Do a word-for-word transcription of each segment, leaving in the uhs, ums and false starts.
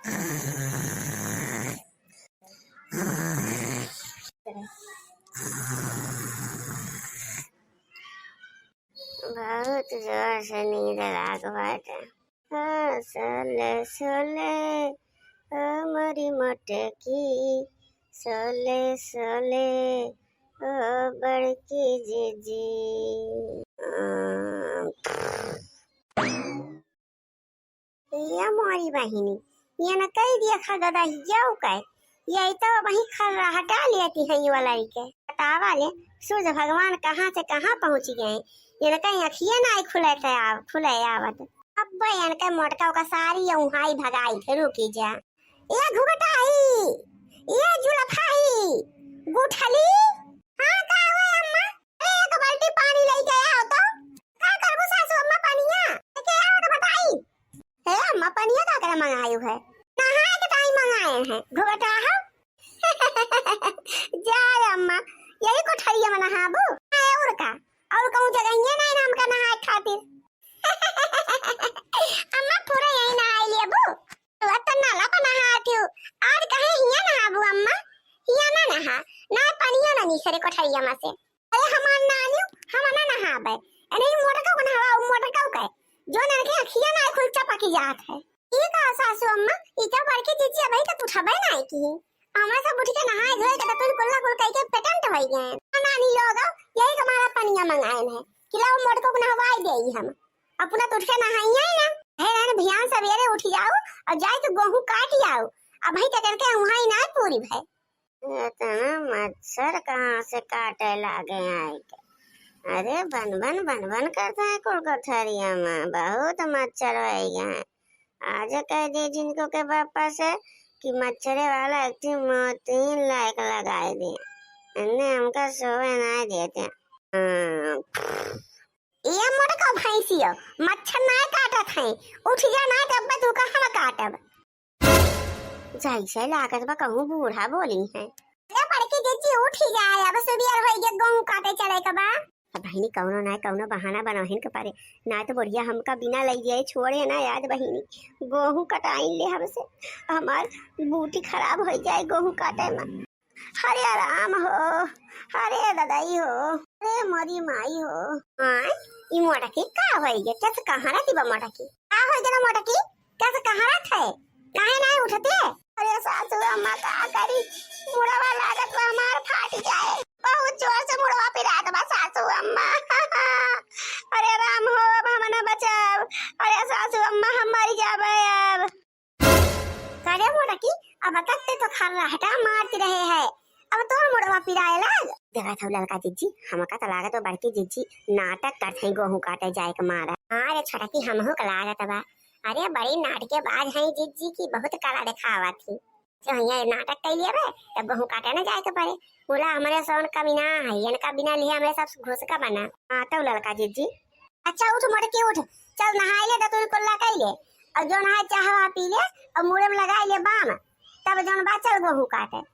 बहुत जोर से नींद लाग बाटे। हाँ, सोले, सोले, ओ मोरी मोटकी, सोले, सोले, ओ बड़की जीजी। ये मोरी बहिनी, ये न कई दिया खा गदा हियाऊ का, ये तो वही खर्रा हटा लेती है ये वाला के। बतावा ले, सूरज भगवान कहाँ से कहाँ पहुँच गए, ये न कहीं अखिए ना आई खुले ते आव-, खुले आवत। अब ये न कहीं मोटका का सारी ये उहाई भगाई थे, रुकी जा। ए घुघटाई, ए जुलफाई, गुठली। हाँ, का हुआ अम्मा? अरे, एक बाल्टी पानी लेके आओ तो। का करबू सासू अम्मा पनिया? लेके आओ तो बताई। हे अम्मा, पनिया का करे मंगायू है? नहाए के ताई मंगाए हैं, घुघटा हो। जा अम्मा, यही कोठरिया में नहाबू? हाँ, और का? और कहूँ जगहिया नहीं ना हमका नहाए खातिर। अम्मा, पूरा यही नहाए लेबू। तू तो नाला पर नहात हूँ, आज कहे हिया नहाबू अम्मा? हिया ना नहा, ना पनिया ना निसरे कोठरिया में से। अरे हमार नानी, हम ना नहाबे। अरे ई मोटका को नहावा, उ मोटका के। जो ननके अखिया ना खुल चपकी जात है। ई का सासू अम्मा, ई तो बड़की जीजी अबही तक उठबे ना की। हमरा सब उठ के नहाए धोए के तो तुम कुल्ला कुल कह के पेटंट होई गए। नानी लोग, यही तुम्हारा पनिया मंगाए है। कि लाओ मोटका को नहवाई देई हम। अपना तो उठ के नहाइए ना। हे रहन भियान सवेरे उठ जाओ और जाए तो गेहूं काट आओ। अबही तक के उहाई ना पूरी भय। इतना मच्छर कहाँ से काटे लागे आए के? अरे बन बन बन बन करता है कुल कोठरिया में, बहुत मच्छर होई गए। आज कह दे जिनको के पापा से कि मच्छरे वाला एक ठे मोतीन लायक लगाए दे, इन्ने हमका सोवे ना देते। हाँ। ये मोटका भैंसियो, मच्छर ना काटत है, उठ जा ना तब तू का हम काटब। जैसे लागत बा कहूँ बूढ़ा बोली है। अरे बड़की जीजी उठी जाए, अब सुबियर होई गे, गेहूं काटे चले के बा। अब बहिनी कौनो ना कौनो बहाना बनवहिन के परे, ना तो बुढ़िया हमका बिना लई जाए छोड़े ना। आज बहिनी गेहूं कटाइन ले हमसे, हमार बूटी खराब हो जाए गेहूं काटे में। हरे राम हो, हरे ददाई हो, हरे मोरी माई हो। आय, ई मोटकी का होई गे? कैसे कहाँ रहती बा मोटकी? का होई गे ना मोटकी? कैसे कहाँ रहत है? काहे नाहीं उठते? अरे सासू अम्मा का करी, मुड़वा लागत बा हमार फाट जाए, बहुत जोर से मुड़वा पिरात बा सासू अम्मा। अरे राम हो, अब हम ना बचब। अरे सासू अम्मा, हम मर जाबे अब। करे मोटकी, अब तक ते तो खर्राटा मारती रहे है, अब तोर मुड़वा पिराए लाग। देखत हौ ललका जिज्जी, हमका त लागत बा बड़की जिज्जी नाटक करत हैं गेहूं काटे जाए के मारा। हाँ रे छोटकी, हमहू के लागत बा। अरे बड़ी नाटकेबाज हैं जिज्जी की, बहुत कला देखावत ही। जो हियाँ नाटक कइ लिया बे, तब गेहूं काटे न जाए के परे। बोला हमरे सौन कमी ना है, इनका बिना लिए हमरे सब घुस का बना। हाँ तौ ललका जिज्जी। अच्छा उठ मोटकी उठ, चल नहाई ले, दतुरी कुल्ला कइ ले, और जो नहाए चाहवा पी ले, और मुड़े में लगाई ले बाम, तब जौन बा चल गेहूं काटे।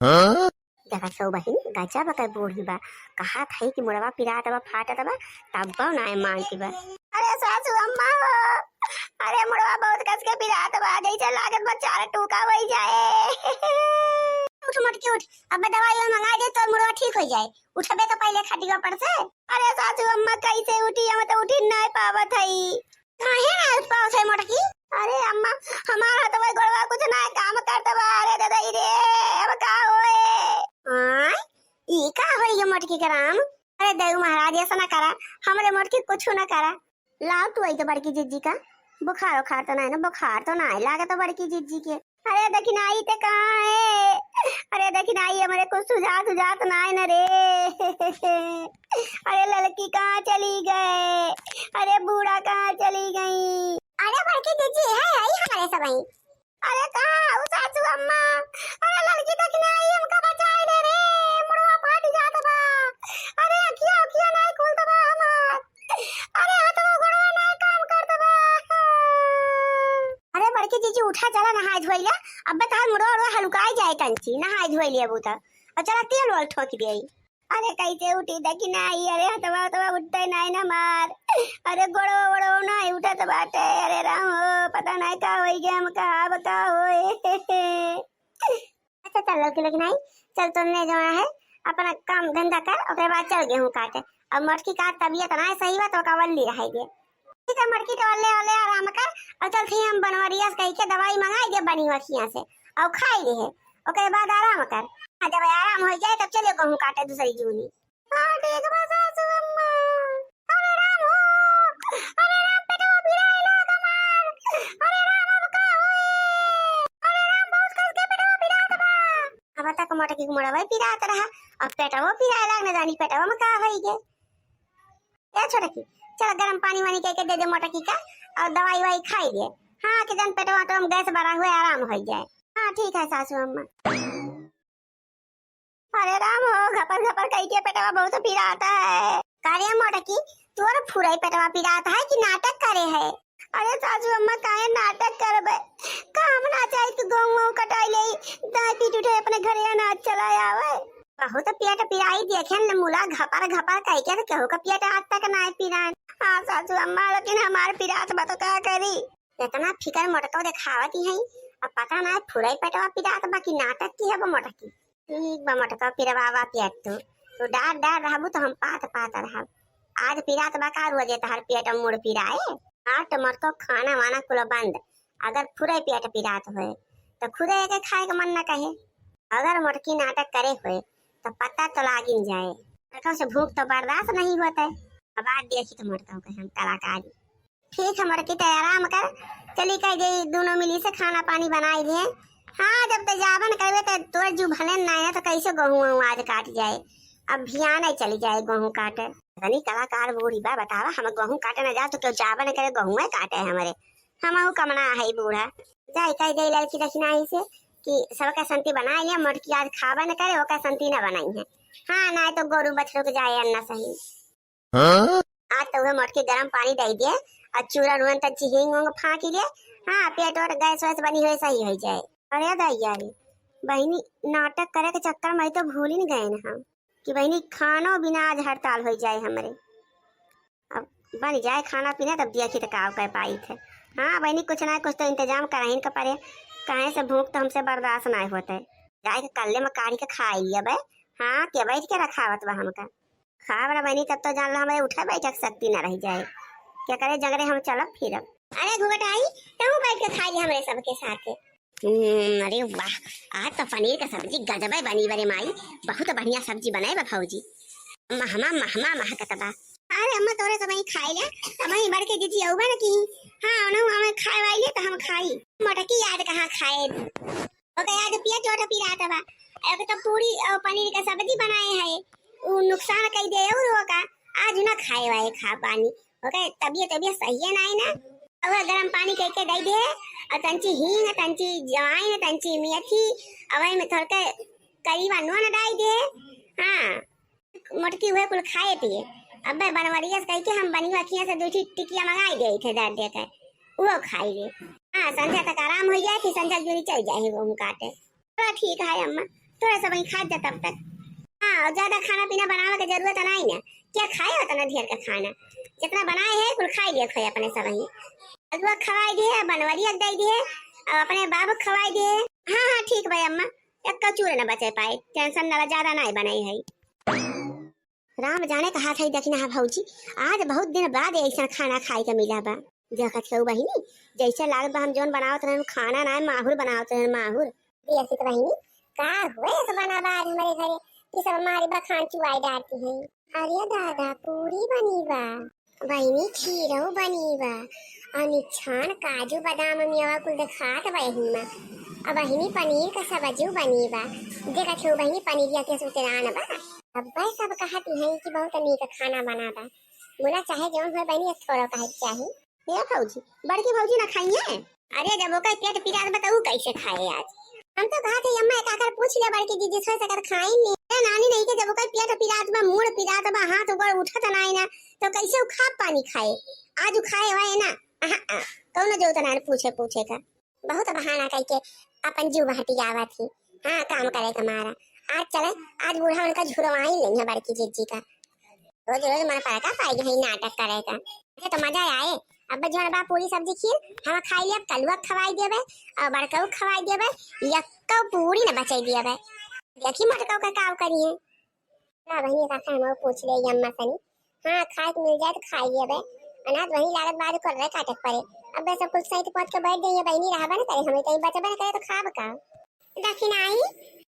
हाँ? देखत हौ बहिनी, गजब के बूढ़ी बा, कहत है कि मुड़वा पिरात बा, फाटत बा, तब नाय मानती बा। अरे सासू अम्मा हो, अरे मुड़वा बहुत कस के पिरात बा, जैसे लागत बा चार टूका होई जाए। उठ मोटकी उठ, अब दवाई मंगा दे तो मुड़वा ठीक हो जाए। उठबे तो पहले खटिया पर से। अरे सासू अम्मा कैसे उठी, हम तो उठी नहीं पावत हई। काहे ना उठ पावत है मोटकी? अरे अम्मा, हमार हथवा गोड़वा कुछ ना काम करत बा। अरे ददाई रे, अब का होए? आय, ई का होई गे मोटकी के राम? अरे दऊ महाराज, ऐसा ना करा, हमरे मोटकी कुछ ना करा। लाओ तू आई तो बड़की जिज्जी का, बुखार उखार तो ना है ना? बुखार तो ना है, लागत तो बड़की जिज्जी के। अरे दखिनाई ते कहाँ है? अरे दखिनाई, हमरे कुछ सुझात उझात ना है ना रे। अरे ललकी कहाँ चली गए? अरे बूढ़ा कहाँ चली गई? अरे बड़की जिज्जी है, है हमरे सबही। अरे कहाँ हो सासू अम्मा? अरे ललकी दखिनाई, हमका बचाई ले रे, मुड़वा फाट जात बा। अरे अखिया उखिया नहीं खुलत बा हमार। अरे हथवा गोड़वा नहीं काम करत बा। अरे बड़की जीजी उठा, चला नहाए धोई ले। अब्बे तहार मुड़वा उड़वा हलुकाई जाए तंची, नहाए धोई ले अबू त। और चला तेल वाल ठोक दे आई। अरे कैसे उठी देखी नाही, अरे हथवा हथवा उठते नाही ना मार, अरे गोड़ो वोड़ो नाही उठत बाटे। अरे राम हो, पता नाही का होई गए हमका, अब का होए। अच्छा चल लड़की लड़की नाही, चल तोने जौन है अपना काम धंधा कर, ओकरे बाद चल गेहूं काटे। अब मोटकी का तबियत नाही सही बा तो ओका वल्ली रहे दे। ठीक है मोटकी, तो वल्ले वल्ले आराम कर, और चल थी हम बनवरिया से कह के दवाई मंगाई दे बनी वखिया से, और खाई दे है, ओकरे बाद आराम कर। हाँ, जब आराम हो जाए तब चले गेहूं काटे दूसरी जूनी। हाँ, ठीक बा सासू अम्मा। अरे राम हो, अरे राम, पेटवा पिराए लाग हमार। अरे राम, अब का होई? अरे राम, बहुत कस के पेटवा पिरात बा। अब तक मोटकी के मुड़वा पिरात रहा, अब पेटवा पिराए लाग, न जानी पेटवा में का होई गे। ए छोटकी, चल गरम पानी वानी कह के दे दे मोटकी का, और दवाई वाई खाई दे। हाँ, कि जन पेटवा तो गैस बड़ा हुए, आराम हो जाए। हाँ, ठीक है सासू अम्मा। अरे राम हो, घपर घपर कह के पेटवा बहुत पिरात है। का रे मोटकी, तोर फुरई पेटवा पिरात है कि नाटक करे है? अरे सासू अम्मा, काहे नाटक करबे? का हम ना चाही कि गेहूं वहूं कटाई ले, दाई पीट उठे अपने घरे अनाज चला आवे? बहुत पेट पिराई, देखे न मुला घपर घपर कह के, तो केहू का पेट आज तक ना पिरान। हाँ सासू अम्मा, लेकिन हमार पिरात बा तो का करी? इतना फिकर मोटको देखावत ही है, अब पता ना है फुरई पेटवा पिरात बा कि नाटक की है वो मोटकी। ठीक बा मोटको, पिरवावा पेट तू, तू डार डार रहबू तो हम पात पात रहब। आज पिरात बा का रोजे तहर पेट मुड़ पिराए? हाँ तो मोटको, खाना वाना कुल बंद। अगर फुरई पेट पिरात होए तो खुदे एके खाए के मन न कहे। अगर मोटकी नाटक करे होए तो पता तो लागिन जाए। मोटको से भूख तो बर्दाश्त नहीं होता है। अब आज देखी तो मोटको के हम कलाकारी। ठीक है मोटकी, तै आराम कर, चली कह दे दोनों मिली से खाना पानी बनाई दे। हाँ, जब तै जाबन करबे तो तोर जू भले ना है तो कैसे गेहूं वहूं आज काट जाए, अब भियान ही चली जाए गेहूं काटे। तनी कलाकार बूढ़ी बा, बतावा, हम गेहूं काटे ना जाब तो केहू जाबन करे गेहूं काटे हमरे, हमहू कमना है बूढ़ा। जाए कह दे लड़की दखिनाही से कि सबका संती बनाई लिया, मोटकी आज खाबे न करे, ओका संती न बनाई है। हाँ, ना तो गोरू बछरू के जाए अन्ना सही। हाँ? आज तो उहे मोटकी गरम पानी दे दिए और चूरन उरन तक हींग उंग फाँकी ले। हाँ, पेट वोट गैस वैस बनी हुए सही हो जाए। अरे दैया रे, बहिनी नाटक करे के चक्कर में तो भूल ही गए न हम कि बहिनी खानो बिना आज हड़ताल हो जाए हमरे। अब बन जाए खाना पीना तब देखी तो का कर पाई थे। हाँ बहिनी, कुछ ना कुछ तो इंतजाम करहिन के पड़े, कहे से भूख तो हमसे बर्दाश्त ना होते। जाए के कल्ले में काढ़ी के खाई लिया बे। हाँ, के बैठ के रखावत बा हमका। खा बड़ा बहिनी, तब तो जान लो हमरे उठे बैठे के शक्ति ना रह जाए। क्या करे जगरे हम चलब फिरब। अरे घुघटाई, तहू बैठ के खाई ले हमरे सबके साथे। हम्म, अरे वाह, आज तो पनीर का सब्जी गजबे बनी बरे माई, बहुत बढ़िया सब्जी बनाए बा भौजी। महमा महमा महकत बा। अरे अम्मा, तोरे सब ही खाई ले, तब ही बड़के जीजी अउबा न की। हाँ, उन्हों हमें खाए वाली ले तो हम खाई। मोटकी आज कहाँ खाए, ओके आज पिया चोट पिरात बा। एक तो पूरी और पनीर का सब्जी बनाए है, उ नुकसान कई दे और ओका आज ना खाए वाए खा पानी। ओके तबियत तबियत सही है ना, ना। और गरम पानी कह के दे दे, और तंची हींग, तंची जवाइन, तंची मेथी, और वही में थोड़ के करीबा नून डाल दे। हाँ, मोटकी हुए कुल खाए पिए। अबे बनवरिया से कह के हम बनिया खिया से दो ठी टिकिया मंगाई दे थे दर दे के, वो खाई ले। हाँ, संझा तक आराम हो जाए, फिर संझा जूनी चल जाए गेहूं काटे। चलो ठीक है अम्मा, थोड़ा सा वही खा जा तब तक। हाँ, और ज्यादा खाना पीना बनावे के जरूरत नहीं ना, क्या खाए उतना ढेर का खाना, जितना बनाए है कुल खाई लिया खोए अपने सब ही। अलुआ खवाई दिए, बनवरिया दे दिए, और अपने बाबू खवाई दिए। हाँ हाँ ठीक भाई अम्मा, एक कचूर न बचे पाए, टेंशन ना, ज्यादा नहीं बनाई है। राम जाने कहा था, देखी ना भौजी, आज बहुत दिन बाद ऐसा खाना खाए के मिला बा। देखत हो बहिनी, जैसे लागत बा हम जौन बनावत रहन खाना ना, माहुर बनावत रहन माहुर। देखत बहिनी, का हुए ऐसा बना बा आज हमारे घरे कि सब हमारी बखान चुआई डालती हैं। अरे दादा, पूरी बनी बा। बहिनी, खीरऊ बनी बा, अनिच्छान काजू बादाम मेवा कुल देखात बा एही में। अब बहिनी, पनीर का सब्जी बनी बा। देखत हो बहिनी, पनीरिया के सुतरान बा। अब सब कहती हैं कि बहुत नीक खाना बना बा। बोला, चाहे जौन होए बहिनी, थोड़ा कहे के चाही। हे भौजी, बड़की भौजी ना खाइए? अरे, जब ओकर पेट पिरात बा, त ऊ कैसे खाए आज? हम तो कहा थे, अम्मा, एक आकर पूछ ले बड़की दीदी से, अगर खाई नहीं। ए, नानी नहीं के, जब ओकर पेट पिरात बा, मूड़ पिरात बा, हाथ गोड़ उठत नाई ना, तो कैसे ऊ खा पानी खाए? आज ऊ खाए वाए ना? अहा, अहा, कौनो जरूरत ना पूछे, पूछे का। बहुत बहाना करके अपन जीव हटियावत ही। हाँ, काम करे के मारा। आज चले, आज बूढ़ा उनका झुरवाई लेइहैं बड़की जिज्जी का। रोज रोज मन पर का पाई है नाटक करे का। अच्छा तो मजा आए। अब जौन बा पूरी सब्जी खीर हम खाई लेब, कलुआ खवाई देबे और बड़कऊ खवाई देबे, यक्को पूरी न बचाई देबे। देखी मोटकऊ का काव करिहैं। ना बहिनी, का हम पूछ ले अम्मा सनी। हाँ, खाए के मिल जाए तो खाई लेबे। अनाथ बहिनी लागत बाद कर रहे काटक पड़े। अब सब कुछ सहित पहुँच के बैठ जाइए बहिनी, रहबे न करे, हमें कहीं बचबे न करे तो खाब का? दखिनाई,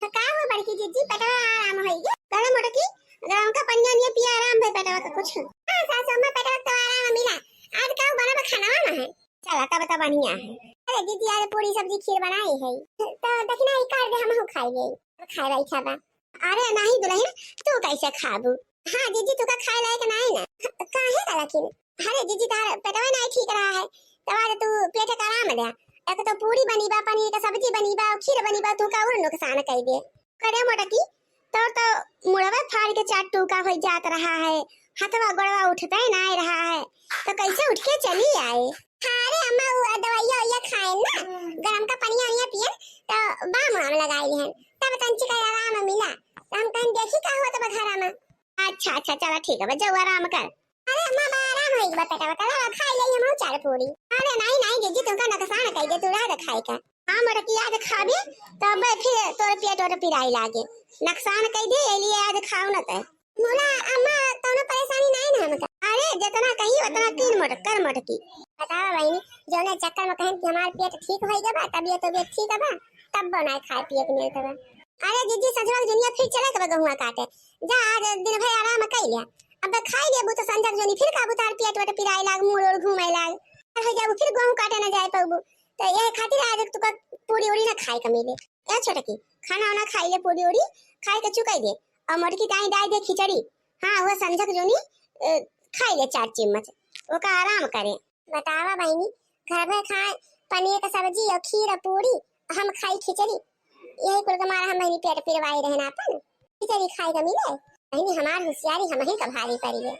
तो का हुआ बड़की जिज्जी, पेटवा आराम होई गे? कहले मोटकी, गरम का पनिया निये पिया, आराम भई पेटवा का कुछ। हाँ सासू अम्मा, पेटवा तो आराम मिला। आज का बनल बा खानवा में है? चला, तब तो बढ़िया है। अरे जिज्जी, आज पूरी सब्जी खीर बनाई है, तो दखिनाई काट दे, हमहू खाई ले। अब खाए वाली खाबा। अरे नहीं दुल्हन, तू कैसे खाबू? हाँ जिज्जी, तू का खाए लायक नहीं ना। काहे का लेकिन? अरे जिज्जी, तार पेटवा नहीं ठीक रहा है, तो आज तू पेट का आराम दे। एक तो पूरी बनी बा, पनीर का सब्जी बनी बा, खीर बनी बा, तू का और नुकसान कर दे। करे मोटकी, तोर तो मुड़वा फाड़ के चार टूका हो जात रहा है, हथवा गोड़वा उठते नहीं रहा है, तो कैसे उठ के चली आए? अरे अम्मा, वो दवाइया वैया खाए ना, गरम का पनिया वनिया पिए, तो बाम वाम लगाई हैं, तब तंची का आराम मिला। तो हम कहन देखी का हुआ तो घरा में। अच्छा अच्छा, चला ठीक है, जाओ आराम कर। अरे अम्मा, बा आराम होई बा पेटवा का, लावा खाई ले हम चार पूरी। अरे नहीं नहीं जिज्जी, तुमका नुकसान कर दे, तू रह दे खाए का। हाँ मोटकी, आज खाबे तब फिर तोर पेट ओट पिराई लागे, नुकसान कर दे, ये लिए आज खाओ न ते। मुला अम्मा, कौनो परेशानी नहीं ना हमका। अरे जितना कही उतना कीन मोट कर मोटकी। बतावा बहिनी, जौने चक्कर में कहें कि हमार पेट ठीक होई गबा, तबियत तबियत ठीक बा, तब बनाए खाए पिए के मिलत बा। अरे जिज्जी, संझवा के जुनिया फिर चले के बा गहुआ काटे, जा आज दिन भर आराम कर लिया। अब खाई लेबू तो संझक जोनी फिर काबू तार पेट वेट पिराए लाग, मूड़ उड़ घूमे लाग, और हो जाबू फिर गेहूं काटे ना जाए पाबू। तो यह खातिर आज तुका पूरी उरी ना खाए के मिले। ए छोटकी, खाना वाना खाई ले, पूरी उरी खाए के चुकाई दे, और मोटकी ताई डाई दे खिचड़ी। हाँ, वो संझक जोनी अ, खाई ले चार चम्मच, ओका आराम करे। बतावा बहिनी, घर में खाए पनीर का सब्जी और खीर और पूरी, हम खाई खिचड़ी। यही कुल के मारा हम बहिनी पेट पिरवाई रहे ना अपन। खिचड़ी खाए के मिले बहिनी, हमार होशियारी हम ही का भारी पड़ी है।